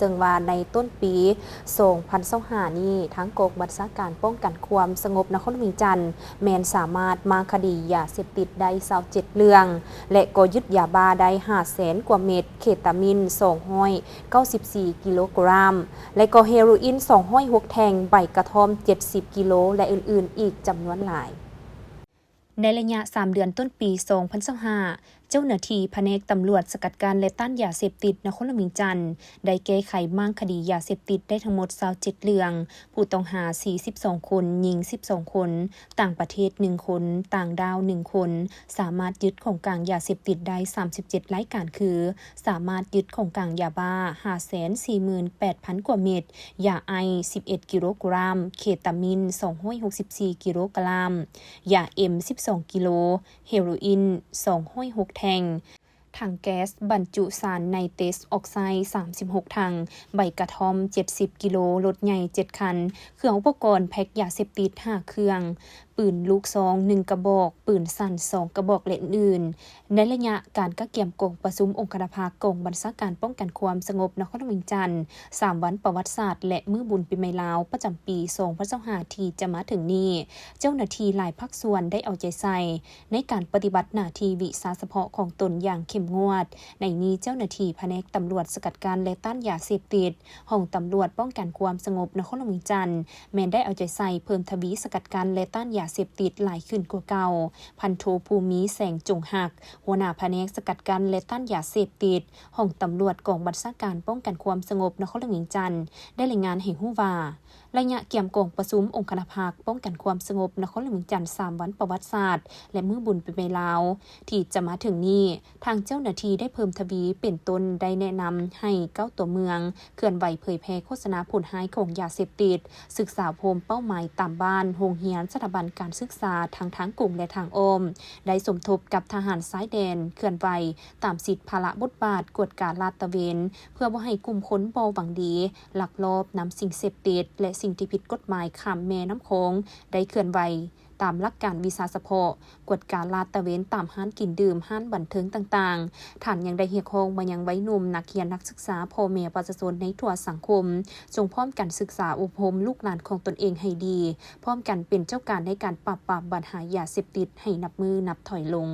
ເຊິ່ງວ່າໃນຕົ້ນປີສອງພັນຊາວຫ້ານີ້ ທາງກອງບັນຊາການປ້ອງກັນຄວາມສະຫງົບນະຄອນຫຼວງວຽງຈັນ ແມ່ນສາມາດມ້າງຄະດີຢາເສບຕິດໄດ້ຊາວເຈັດເລື່ອງ ແລະ ກໍຍຶດຢາບ້າໄດ້ຫ້າແສນກວ່າເມັດ, ເຄຕາມິນສອງຮ້ອຍເກົ້າສິບສີ່ກິໂລກຣາມ ແລະ ກໍເຮໂຣອິນສອງຮ້ອຍຫົກແທ່ງ, ໃບກະທ່ອມເຈັດສິບກິໂລ ແລະ ອື່ນໆອີກຈຳນວນຫຼາຍ. ໃນໄລຍະສາມເດືອນຕົ້ນປີສອງພັນຊາວຫ້າ ເຈົ້າໜ້າທີ່ພະແນກຕຳຫຼວດສະກັດກັ້ນ ແລະ ຕ້ານຢາເສບຕິດນະຄອນຫຼວງວຽງຈັນ ໄດ້ແກ້ໄຂມ້າງຄະດີຢາເສບຕິດໄດ້ທັງໝົດຊາວເຈັດເລື່ອງ, ຜູ້ຕ້ອງຫາສີ່ສິບສອງຄົນ, ຍິງສິບສອງຄົນ, ຕ່າງປະເທດໜຶ່ງຄົນ, ຕ່າງດ້າວໜຶ່ງຄົນ, ສາມາດຍຶດຂອງກາງຢາເສບຕິດໄດ້ສາມສິບເຈັດລາຍການ ຄື ສາມາດຍຶດຂອງກາງຢາບ້າຫ້າແສນສີ່ໝື່ນແປດພັນກວ່າເມັດ, ຢາໄອສ໌ສິບເອັດກິໂລກຣາມ, ເຄຕາມິນສອງຮ້ອຍຫົກສິບສີ່ກິໂລກຣາມ, ຢາເອັມສິບສອງກິໂລ, ເຮໂຣອິນສອງຮ້ອຍຫົກແທ່ງ, ຖັງແກັສບັນຈຸສານໄນເຕັດອອກໄຊສາມສິບຫົກຖັງ, ໃບກະທ່ອມເຈັດສິບກິໂລ, ລົດໃຫຍ່ເຈັດຄັນ, ເຄື່ອງອຸປະກອນແພັກຢາເສບຕິດຫ້າເຄື່ອງ, ປືນລູກຊອງໜຶ່ງກະບອກ, ປືນສັ້ນສອງກະບອກ ແລະ ອື່ນໆ. ໃນໄລຍະການກະກຽມກອງປະຊຸມອົງຄະນະພັກກອງບັນຊາການປ້ອງກັນຄວາມສະຫງົບນະຄອນຫຼວງວຽງຈັນ ສາມວັນປະຫວັດສາດ ແລະ ມື້ບຸນປີໃໝ່ລາວປະຈຳປີສອງພັນຊາວຫ້າທີ່ຈະມາເຖິງນີ້, ເຈົ້າໜ້າທີ່ຫຼາຍພາກສ່ວນໄດ້ເອົາໃຈໃສ່ໃນການປະຕິບັດໜ້າທີ່ວິຊາສະເພາະຂອງຕົນຢ່າງເຂັ້ມງວດ. ໃນນີ້ເຈົ້າໜ້າທີ່ພະແນກຕຳຫຼວດສະກັດກັ້ນ ແລະ ຕ້ານຢາເສບຕິດ ຫ້ອງຕຳຫຼວດປ້ອງກັນຄວາມສະຫງົບນະຄອນຫຼວງວຽງຈັນ ແມ່ນໄດ້ເອົາໃຈໃສ່ເພີ່ມທະວີສະກັດກັ້ນ ແລະ ຕ້ານຢາເສບຕິດຫຼາຍຂຶ້ນກວ່າເກົ່າ. ພັນໂທ ພູມີ ແສງຈົງຮັກ, ຫົວໜ້າພະແນກສະກັດກັ້ນ ແລະ ຕ້ານຢາເສບຕິດ ຫ້ອງຕຳຫຼວດກອງບັນຊາການປ້ອງກັນຄວາມສະຫງົບນະຄອນຫຼວງວຽງຈັນ ໄດ້ລາຍງານໃຫ້ຮູ້ວ່າ, ໄລຍະກຽມກອງປະຊຸມອົງຄະນະພັກປ້ອງກັນຄວາມສະຫງົບນະຄອນຫຼວງວຽງຈັນສາມວັນປະຫວັດສາດ ແລະ ມື້ບຸນປີໃໝ່ລາວທີ່ຈະມາເຖິງນີ້, ທາງເຈົ້າໜ້າທີ່ໄດ້ເພີ່ມທະວີ ເປັນຕົ້ນໄດ້ແນະນຳໃຫ້ເກົ້າຕົວເມືອງ ເຄື່ອນໄຫວເຜີຍແຜ່ໂຄສະນາຜົນຮ້າຍຂອງຢາເສບຕິດ, ສຶກສາໂຮມເປົ້າໝາຍຕາມບ້ານ, ໂຮງຮຽນ, ສະຖາບັນການສຶກສາທັງທາງກົງ ແລະ ທາງອ້ອມ, ໄດ້ສົມທົບກັບທະຫານຊາຍແດນ ເຄື່ອນໄຫວຕາມສິດພາລະບົດບາດ, ກວດກາລາດຕະເວນ ເພື່ອບໍ່ໃຫ້ກຸ່ມຄົນບໍ່ຫວັງດີ ລັກລອບນຳສິ່ງເສບຕິດ ແລະ ສິ່ງທີ່ຜິດກົດໝາຍຂ້າມແມ່ນ້ຳຂອງ ໄດ້ເຄື່ອນໄຫວ ຕາມຫຼັກການວິຊາສະເພາະ, ກວດກາລາດຕະເວນຕາມຮ້ານກິນດື່ມ, ຮ້ານບັນເທີງຕ່າງໆ. ທ່ານຍັງໄດ້ຮຽກຮ້ອງມາຍັງໄວໜຸ່ມ, ນັກຮຽນ, ນັກສຶກສາ, ພໍ່ແມ່ປະຊາຊົນໃນທົ່ວສັງຄົມ, ຈົ່ງພ້ອມກັນສຶກສາອົບຮົມລູກຫຼານຂອງຕົນເອງໃຫ້ດີ, ພ້ອມກັນເປັນເຈົ້າການໃນການປາບປາມບັນຫາຢາເສບຕິດໃຫ້ນັບມື້ນັບຖອຍລົງ.